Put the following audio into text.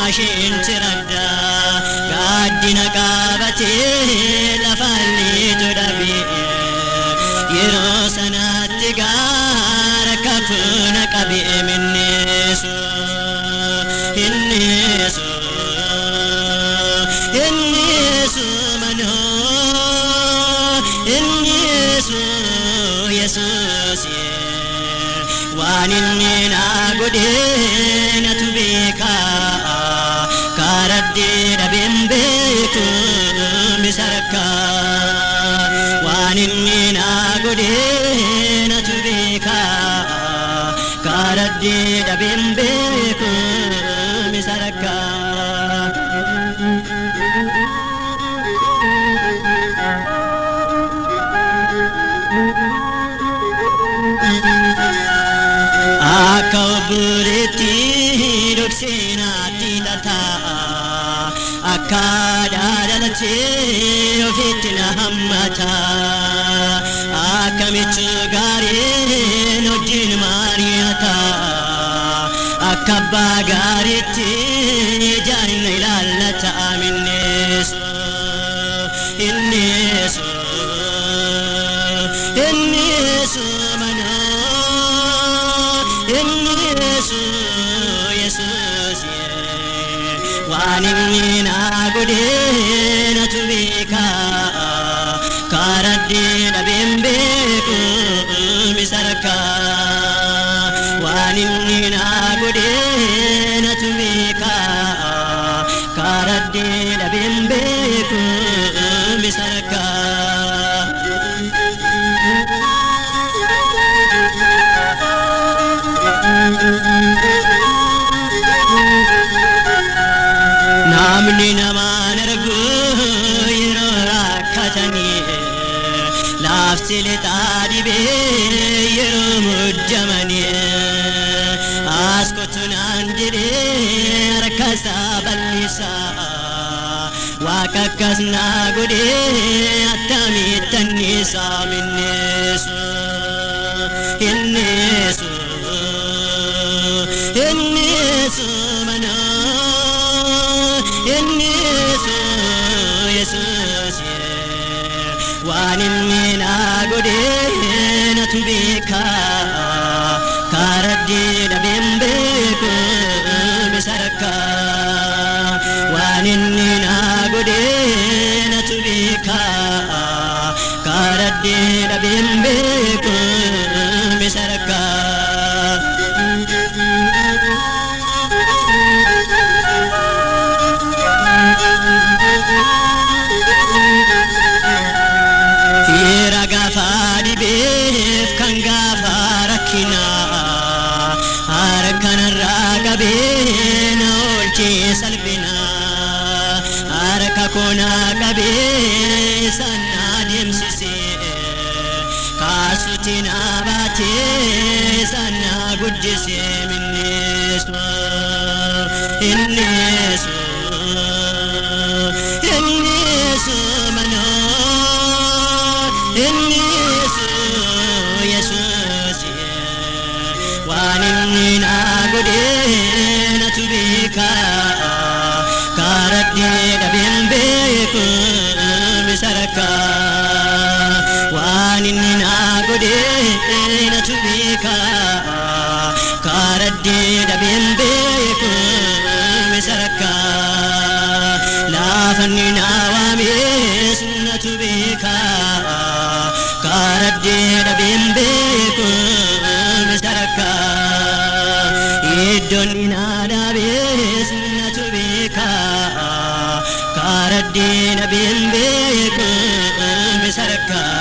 isheen ciradda gaaddina qabatee lafaan liitu dhabee yeroo sanatti gaara kafuuna qabee minneesu inneesu inneesu manoo inneesu Yesuus waan inni naa godhe natu beekaa karaddee dhabeen beeku misarkaa waan inni naa godhe natu beekaa karaddee dhabeen beeku misarkaa. Akka obboleetti dhokseenaatti tataa akka dhaadalachee ofitti na hammata akka michuu gaariin wajjin mari'ata akka abbaa gaariitti ijaan na ilaallata minneesu inneesu inneesu manoo inneesu Yesuus waan inni naa godhe natu beekaa karaddee dhabeen beeku misarkaa waan inni naa godhe natu beekaa karaddee dhabeen beeku misarkaa. Namni namaan argu yeroo rakkatanii laafti lixaa dhibee yeroo muddamanii as kottu naan jedhee harka isaa bal'isaa waaqa akkas naa godhee attamitti anniisaa minneessu inneessu inneessu manoo inneessu Yesuus waan inni naa godhe natu beekaa karaddee dhabeen beeku misarkaa waan inni naa godhe natu beekaa karaddee dhabeen beeku misarkaa. Fiira gaafa dhibeef kan gaafa rakkinaa harkanarraa qabee na oolchee salphinaa harka koonaa qabee isaan na deemsisee kaasutti na baatee isaan na guddisee minneessu inneessu inneessu manoo inneessu Yesuus waan inni naa godhe natu beekaa karaddee dhabeen beeku misarkaa waan inni naa godhe natu beekaa karaddee dhabeen beeku misarkaa laafanni naa waames natu beekaa karaddee dhabeen beeku misarkaa iddoon inni naa dhaabees natu beekaa karaddee dhabeen beeku misarkaa.